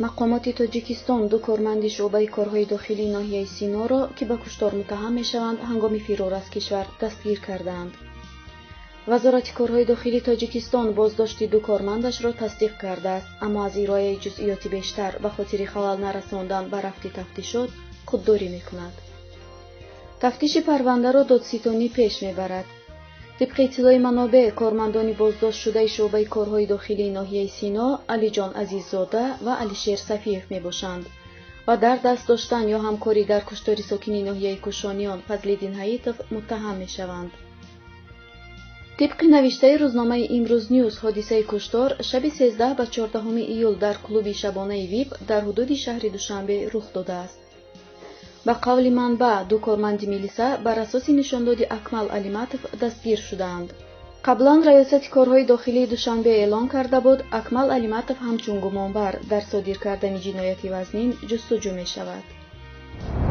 Мақомоти Тоҷикистон ду корманди шӯъбаи корҳои дохилии ноҳияи Синоро, ки ба куштор муттаҳам мешаванд, ҳангоми фирор аз кишвар дастгир кардаанд. Вазорати корҳои дохилии Тоҷикистон боздошти ду кормандашро тасдиқ кардааст, аммо аз ироаи ҷузъиёти бештар ба хотири халал нарасондан ба рафти тафтишот худдорӣ мекунад. Тафтиши парвандаро додситонӣ пеш мебарад. Тибқи иттилои манобеъ, кормандони боздоштшудаи шӯъбаи корҳои дохилии ноҳияи Сино Алиҷон Азиззода ва Алишер Сафиев мебошанд ва дар даст доштан ё ҳамкорӣ дар куштори сокини ноҳияи Кӯшониён Фазлиддин Ҳаитов муттаҳам мешаванд. Тибқи навиштаи рӯзномаи Имрӯз Нюз, ҳодисаи куштор шаби 13 ба 14 июл дар клуби шабонаи ВИП дар ҳудуди шаҳри Душанбе рух додааст. Ба қавли манбаъ, ду корманди милиса бар асоси нишондоди Акмал Алиматов дастгир шудаанд. Қаблан Раёсати корҳои дохилии Душанбе эълон карда буд, Акмал Алиматов ҳамчун гумонбар дар содир кардани ҷинояти вазнин ҷустуҷӯ мешавад.